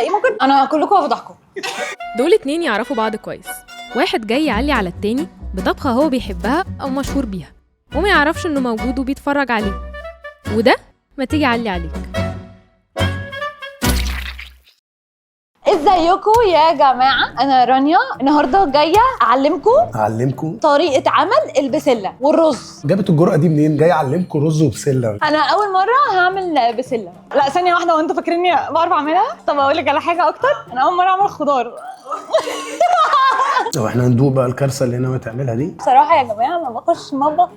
ولا ايه؟ ممكن انا كلكم هفضحكم. دول اتنين يعرفوا بعض كويس، واحد جاي يعلي على التاني بطبخة هو بيحبها أو مشهور بيها وما يعرفش إنه موجود وبيتفرج عليه، وده ما تيجي أعلي عليك. ازيكم يا جماعة، انا رانيا. النهارده جاية اعلمكم طريقه عمل البسله والرز. جابت الجرأة دي منين؟ جاية اعلمكم رز وبسله. انا اول مرة هعمل بسلة. لا ثانية واحدة، وانتوا فاكريني بعرف اعملها؟ طب اقول لك على حاجة اكتر، انا اول مرة اعمل خضار. طب احنا هندوق بقى الكارثة اللي ناوية تعملها دي. بصراحة يا جماعة ما بخش مطبخ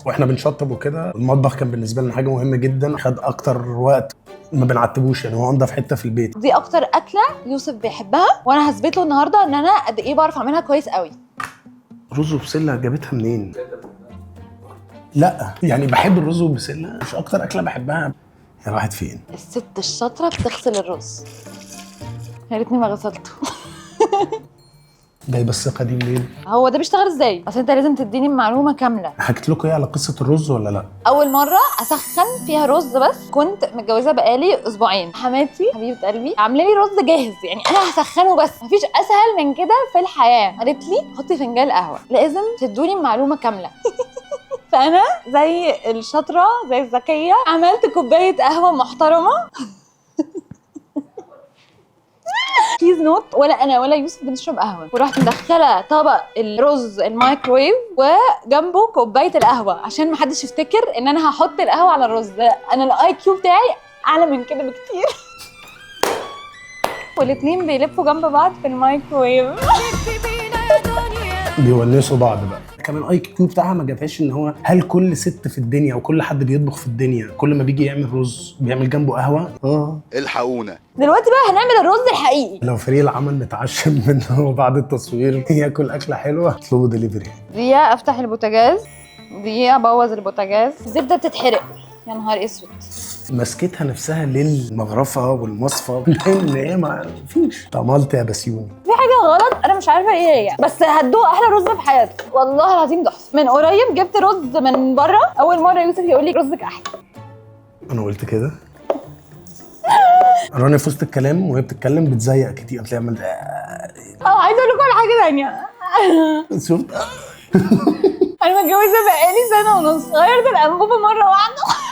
واحنا بنشطب وكده، المطبخ كان بالنسبة لنا حاجة مهمة جدا، خد اكتر وقت، ما بنعتبوش يعني، هو انضف حتة في البيت. دي اكتر اكله يوسف بيحبها، وانا هثبت له النهارده ان انا قد ايه بعرف اعملها كويس قوي. رز وبسله جابتها منين؟ لا يعني بحب الرز والبسله، مش اكتر اكله بحبها. هي راحت فين؟ الست الشاطره بتغسل الرز. يا ريتني ما غسلته. جايبه الثقة دي منين؟ هو ده بيشتغل ازاي؟ اصل انت لازم تديني المعلومة كاملة. حكيت لكم ايه على قصة الرز ولا لا؟ اول مرة اسخن فيها رز، بس كنت متجوزة بقالي اسبوعين. حماتي حبيبه قلبي عامله لي رز جاهز، يعني انا هسخنه بس، مفيش اسهل من كده في الحياة. قالت لي حطي فنجان قهوة، لازم تدوني المعلومة كاملة. فانا زي الشاطره زي الذكية عملت كوباية قهوة محترمه. please note، ولا انا ولا يوسف بنشرب قهوة. ورحت مدخله طبق الرز المايكرويف وجنبه كوباية القهوة عشان ما حدش يفتكر ان انا هحط القهوة على الرز. انا ال IQ بتاعي اعلى من كده بكتير. والاثنين بيلفوا جنب بعض في المايكرويف. بيونسوا بعض بقى. كمان IQ بتاعها ما جابهاش ان هو هل كل ست في الدنيا او كل حد بيطبخ في الدنيا كل ما بيجي يعمل رز بيعمل جنبه قهوة؟ الحقونا دلوقتي بقى هنعمل الرز الحقيقي. لو فريق العمل متعشم من هو بعد التصوير ياكل اكله حلوة اطلبوا دليفري. دقيقة افتح البوتاجاز، دقيقة ابوظ البوتاجاز، الزبدة بتتحرق، يا نهار اسود. مسكتها نفسها للمغرفه والمصفى ان هي ما فيش. طملت يا بسيوني. في حاجة غلط انا مش عارفه ايه هي، بس هتدوق احلى رز في حياتك والله العظيم. تحفة. من قريب جبت رز من بره، اول مرة يوسف يقول لي رزك احلى. انا قلت كده؟ رانيا في وسط الكلام وهي بتتكلم بتزيق كتير، بتلاقيها عملت عايزه اقول لكم على حاجة ثانية. شفت؟ انا متجوزة بقالي سنة ونص، غيرت الانبوبة مرة واحدة.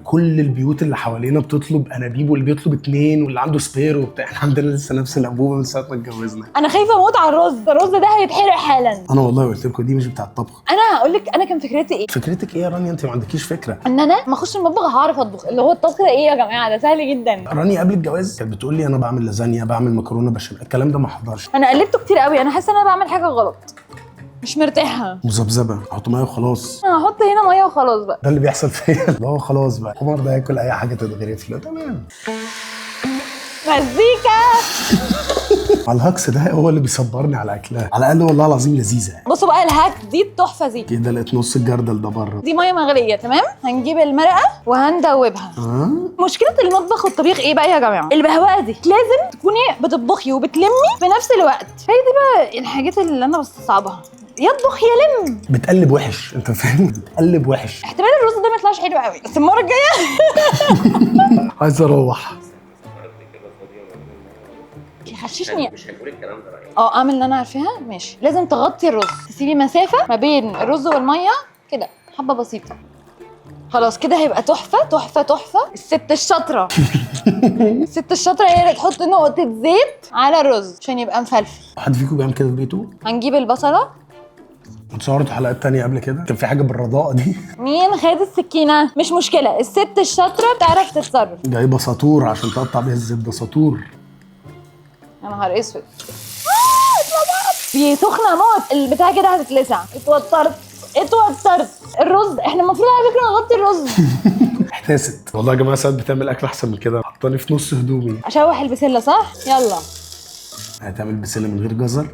كل البيوت اللي حوالينا بتطلب انابيب، واللي بيطلب 2 واللي عنده spare وبتاع، احنا عندنا لسه نفس الانبوبة من ساعة ما اتجوزنا. انا خايفة اموت على الرز، الرز ده هيتحرق حالا. انا والله قلت لكم دي مش بتاعه الطبخ. انا هقول لك انا كان فكرتي ايه. فكرتك ايه يا رانيا؟ انت ما عندكيش فكرة. ان انا ما اخش المطبخ هعرف اطبخ، اللي هو الطبخ ده ايه يا جماعة؟ ده سهل جدا. رانيا قبل الجواز كانت بتقول لي انا بعمل لازانيا، بعمل مكرونه بشاميل، الكلام ده ما حضرش. انا قلبته كتير قوي، انا حاسه ان انا بعمل حاجة غلط، مش مرتاحة. مذبذبه، احط مية وخلاص. انا هحط هنا مية وخلاص بقى. ده اللي بيحصل فيا، اللي هو خلاص بقى عمر ده ياكل اي حاجة تتغرف له. تمام. مزيكا على الهكس ده هو اللي بيصبرني على اكلها، على الاقل والله العظيم لذيذة يعني. بصوا بقى ال hack دي التحفة دي. كده لقيت نص الجردل ده بره. دي مية مغليه، تمام؟ هنجيب المرقه وهندوبها. مشكلة المطبخ والطبيخ ايه بقى يا جماعة؟ البهوقه دي لازم تكوني بتطبخي وبتلمي في نفس الوقت. هي دي بقى الحاجات اللي انا بستصعبها، يطبخ يلم. بتقلب وحش، انت فاهم؟ بتقلب وحش. احتمال الرز ده ما يطلعش حلو قوي، بس المرة الجاية عايز اروح. يخششني. مش هنقول الكلام ده بقى. اعمل اللي انا عارفاها. ماشي. لازم تغطي الرز، تسيبي مسافة ما بين الرز والمية كده، حبه بسيطة. خلاص كده هيبقى تحفة تحفة تحفة. الست الشاطره الست الشاطره هي اللي تحط نقطة زيت على الرز عشان يبقى مفلفل. حد فيكم بيعمل كده في بيته؟ هنجيب البصله. اتصورت حلقات تانية قبل كده كان في حاجة بالرضاء دي. مين خد السكينة؟ مش مشكلة، الست الشاطره بتعرف تتصرف. جايبه ساطور عشان تقطع بيها الزبدة، ساطور. يا نهار اسود، دي سخنة موت، البتاع كده هتتلسع. اتوترت اتوترت. الرز احنا المفروض على فكرة نغطي الرز. احتاست والله يا جماعة، ساعات بتعمل اكل احسن من كده. حطاني في نص هدومي. اشوح البسله صح؟ يلا. هتعمل بسلة من غير جزر؟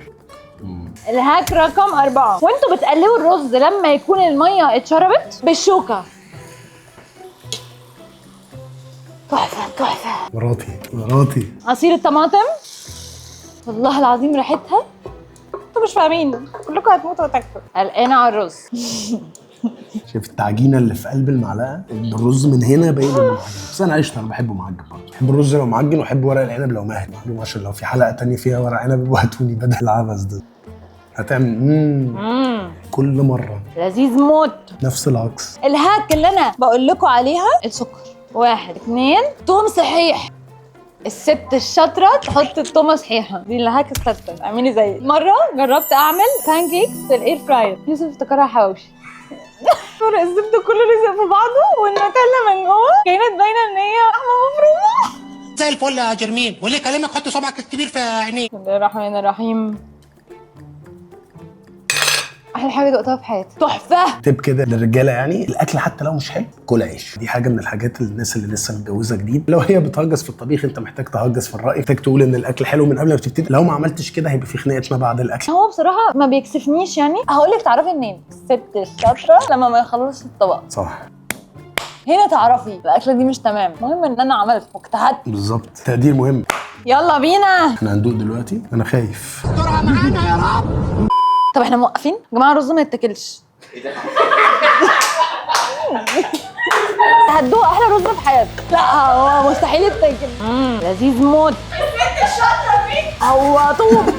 الهاك رقم 4، وانتوا بتقلبوا الرز لما يكون المية اتشربت بالشوكة. تحفة تحفة. مراتي مراتي. عصير الطماطم والله العظيم ريحتها انتوا مش فاهمين، كلكم هتموتوا وتاكلوا. قلقانة على الرز. شايف التعجينه اللي في قلب المعلقة؟ الرز من هنا باين انه معجن، بس انا قشطه، انا بحبه معجن برضه. بحب الرز لو معجن، واحب ورق العنب لو مهري. معلومة عشان لو في حلقة تانية فيها ورق عنب ابعتوني بدل العبث ده. هتعمل كل مرة لذيذ موت. نفس العكس. ال hack اللي انا بقول لكم عليها السكر، 1 2 توم صحيح. الست الشاطره تحط التومه صحيحه، دي ال hack الستة. اعملي زي مرة جربت اعمل pancakes في ال air fryer، يوسف افتكرها حواوشي. ورق الزبدة كله لزق في بعضه، والنوتيلا من جوه كانت باينة ان هي لحمه مفرومه. زي الفل يا جرمين، واللي يكلمك حط صبعك الكبير في عينيه. بسم الله الرحمن الرحيم. احلى حاجة دقتها في حياتي، تحفة. tip كده للرجاله، يعني الاكل حتى لو مش حلو كل عيش. دي حاجة من الحاجات اللي الناس اللي لسه متجوزة جديد، لو هي بتهجس في الطبيخ انت محتاج تهجس في الراي، محتاج تقول ان الاكل حلو من قبل ما تبتدي. لو ما عملتش كده هيبقى في خناقه ما بعد الاكل. هو بصراحة ما بيكسفنيش، يعني هقول لك تعرفي منين الست الشاطره؟ لما ما يخلصش الطبق. صح، هنا تعرفي الاكلة دي مش تمام. المهم ان انا عملت واجتهدت. بالظبط، تقدير مهم. يلا بينا، احنا هندوق دلوقتي. انا خايف. استرها معانا يا رب. طب احنا موقفين يا جماعة، الرز ما يتاكلش. هتدوق احلى رز في حياتك. لا هو مستحيل يتاكل. لذيذ موت. الست الشاطره فيك هو طوب.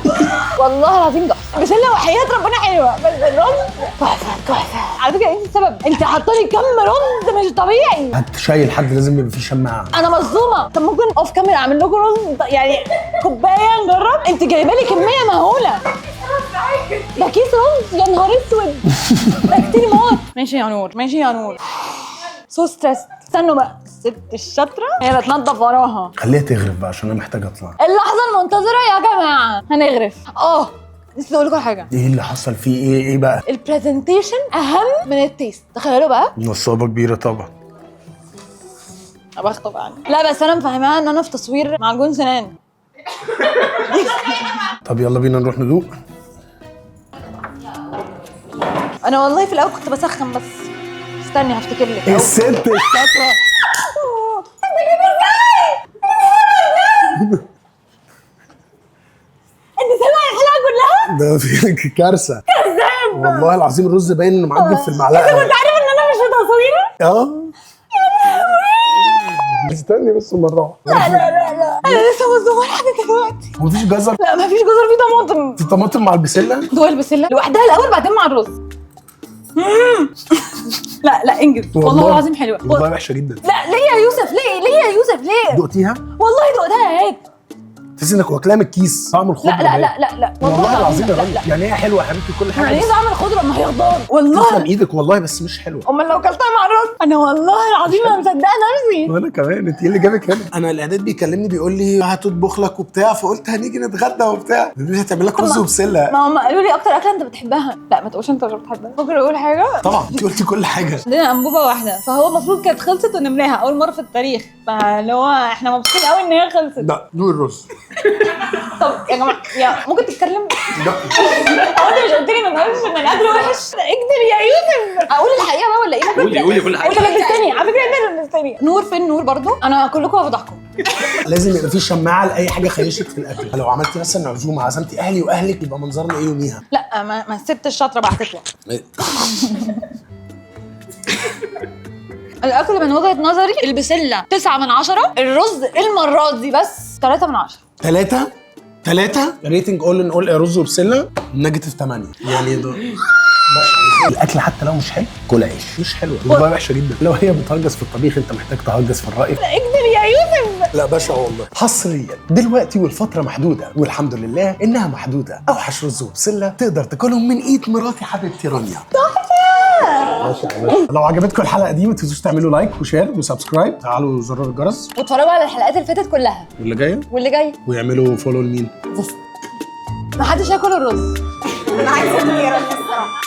والله العظيم تحفة، بسلة وحياه ربنا حلوة، بس الرز تحفة تحفة. على فكرة انت السبب، انت حاطه لي كم رز مش طبيعي. هتشيل حد، لازم يبقى فيه شماعة. انا مصدومة. طب ممكن off camera اعمل لكم رز يعني كوباية نجرب؟ انت جايبه لي كمية مهولة. ده كيس رز، يا نهار اسود. ده كتير موت. ماشي يا نور، ماشي يا نور. so stressed. استنوا بقى، الست الشاطره هي اللي تنظف وراها. خليها تغرف بقى عشان انا محتاج اطلع. اللحظة المنتظره يا جماعة، هنغرف. نسيت اقول لكم حاجة. ايه اللي حصل فيه؟ ايه بقى؟ ال presentation اهم من ال taste، تخيلوا بقى. نصابه كبيرة طبعا. ابخ طبعا. لا بس انا مفهماها ان انا في تصوير معجون سنان. طب يلا بينا نروح ندوق. انا والله في الاول كنت بسخن، بس استني هفتكر لك. الست الشاطره. انت سامع الحلقة كلها؟ ده في كارثة. كذاب والله العظيم. الرز باين انه معجن في المعلقة. انت كنت عارف ان انا مش في تصوير؟ استني بس مرة. لا لا لا لا، انا لسه مصدومة لحد دلوقتي. مفيش جزر؟ لا مفيش جزر، في طماطم. في طماطم مع البسله؟ دوق البسله لوحدها الاول بعدين مع الرز. لا لا انجز، والله العظيم حلوة. والله وحشة جدا. لا ليه يا يوسف؟ ليه يا يوسف؟ ليه؟ دقتيها؟ والله دقتها. هات. تحس انك واكلها من الكيس، طعم الخضرة. لا لا لا لا لا والله العظيم يا راجل، يعني هي حلوة يا حبيبتي كل حاجة. يعني ايه طعم الخضرة؟ ما هي خضار والله. تسلم ايدك والله، بس مش حلوة. امال لو كلتها مع الرز؟ انا والله العظيم انا مصدقه نفسي. وانا كمان. انت ايه اللي جابك هنا؟ انا الاعداد بيكلمني بيقول لي هتطبخ لك وبتاع، فقلت هنيجي نتغدى وبتاع. بيقول لي هتعمل لك رز وبسله. ما هم قالوا لي اكتر اكله انت بتحبها. لا ما تقولش انت مش بتحبها. ممكن اقول حاجة؟ طبعا انت قلتي كل حاجة. عندنا انبوبة واحدة، فهو المفروض كانت خلصت ونملاها اول مرة في التاريخ، فاللي هو احنا مبسوطين قوي ان هي خلصت. لا دوق الرز. طب يا جماعة، يا ممكن تتكلم؟ لا هو انت مش قلت لي ما تقولش ان الاكل وحش؟ اكذب يا يوسف. اقول الحقيقة بقى ولا ايه؟ قولي قولي كل حاجة. انت لبستني على فكرة، انت لبستني. نور فين نور برضو؟ انا كلكم هفضحكم. لازم يبقى في شماعة لاي حاجة خيشت في الاكل. لو عملتي مثلا عزومة عزمتي اهلي واهلك يبقى منظرنا ايه يوميها؟ لا ما الست الشاطره بقى هتطلع. الاكل من وجهه نظري البسله 9 من 10، الرز المرة دي بس 3 من 10. 3 3 rating all in all رز وبسله negative 8. يعني ده بشع. الاكل حتى لو مش حلو كل عيش. مش حلوة والله، وحشة جدا. لو هي بتهجس في الطبيخ انت محتاج تهجس في الراي. اكذب يا يوسف. لا بشع والله. حصريا دلوقتي والفترة محدودة، والحمد لله انها محدودة. اوحش رز وبسله تقدر تاكلهم من ايد مراتي حبيبتي رانيا. تحفة. لو عجبتكم الحلقة دي ما تنسوش تعملوا like و share و subscribe، تعالوا زرار الجرس، واتفرجوا على الحلقات اللي فاتت كلها واللي جاية واللي جاية، ويعملوا follow لمين؟ ما حدش ياكل الرز. انا عايزه ادوق يا رانيا الصراحة.